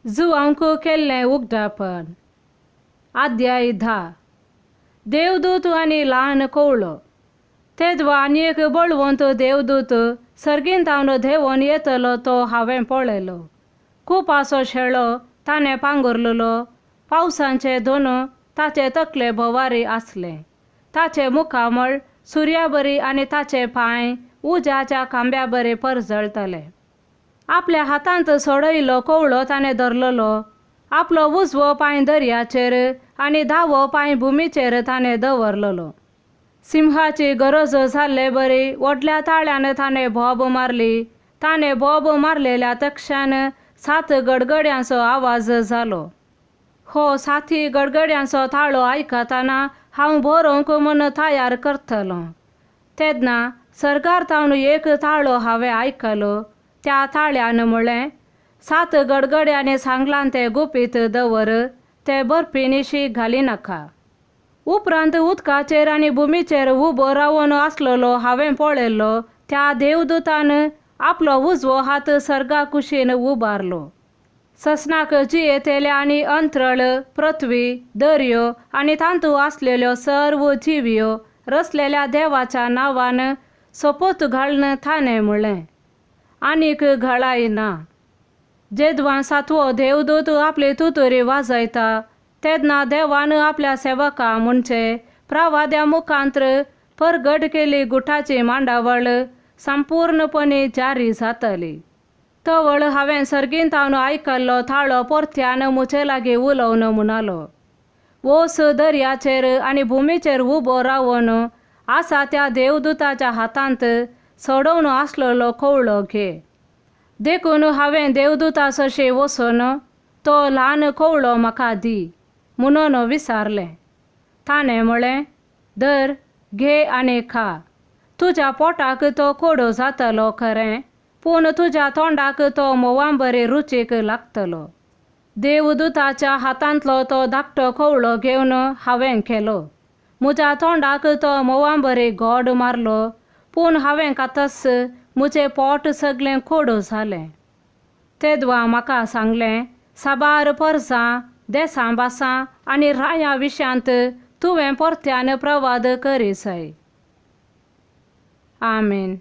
जुवांक केल्लें उगडापण. अध्याय 10. देवदूत आनी ल्हान कोवळो. तेदवा आनी एक बळवंत देवदूत सर्गींतावन देंवन येतलो तो हांवें पळयलो. कुपाचो शेळो ताणें पांगुरलेलो. पावसांचे दोन ताचे तकले भोवारी आसले. ताचें मुखामळ सुर्याबरी आनी ताचे पांय उज्याच्या खांब्या बरी परजळटले. आपल्या हातांत सोडयलो कोवळो ताणें धरलेलो. आपलो उजवो पांय दर्याचेर आनी दावो पांय भुमीचेर ताणें दवरलेलो. सिंहाची गरज जाल्ले बरी व्हडल्या ताळ्यान ताणें बोब मारली. ताणें बोब मारलेल्या तक्षण 7 गडगड्यांचो आवाज जालो. हो साथी गडगड्यांचो ताळो आयकतना हांव बरोवंक म्हूण तयार करतलो. तेन्ना सर्गार तावन एक ताळो हांवें आयकलो. त्या ताळ्यान म्हळें, 7 गडगड्यांनी सांगलां तें गुपीत दवर, ते बर्फी निशी घालिनाका. उपरांत उदकाचेर आनी भुमीचेर उबो रावन आसलेलो हांवें पळयलो. त्या देवदूतान आपलो उजवो हात सर्गा कुशीन उबारलो. ससनाक जियेतल्या आनी अंत्रळ, पृथ्वी, दर्यो आनी तातूंत आसलेल्यो सर्व जिवयो रचलेल्या देवाच्या नांवान सोपोत घालून ताणें म्हळें, आनीक घळाय ना. जेदवां सातवो देवदूत आपली तुतुरी वाजयता तेन्ना देवान आपल्या सेवका म्हणजे प्रवाद्या मुखांत्र परगट केली गुटाची मांडावळ संपूर्णपणे जारी जातली. तवळ हांवें सर्गींतावन आयकल्लो ताळो परत्यान म्हजे लागीं उलोवन म्हणालो, वोस दर्याचेर आनी भुमीचेर उबो रावन आसा त्या देवदूताच्या हातांत सोडोवन आसलेलो कोवळो घे. देखून हांवें देवदूता सरशी वचून तो ल्हान कोवळो म्हाका दी म्हणून विचारलें. ताणें म्हळें, धर, घे आनी खा. तुज्या पोटाक तो कोडो जातलो खरें, पूण तुज्या तोंडाक तो म्होंवांबरी रुचीक लागतलो. देवदूताच्या हातांतलो तो धाकटो कोवळो घेवन हांवें केलो. म्हज्या तोंडाक तो म्होंवांबरी गोड मारलो, पूण हांवें खातच म्हजें पोट सगळें कोडो जालें. तेदवा म्हाका सांगलें, साबार परसां, देसां भासां आनी राया विशयांत तुवें परत्यान प्रवाद करी जाय. आमेन.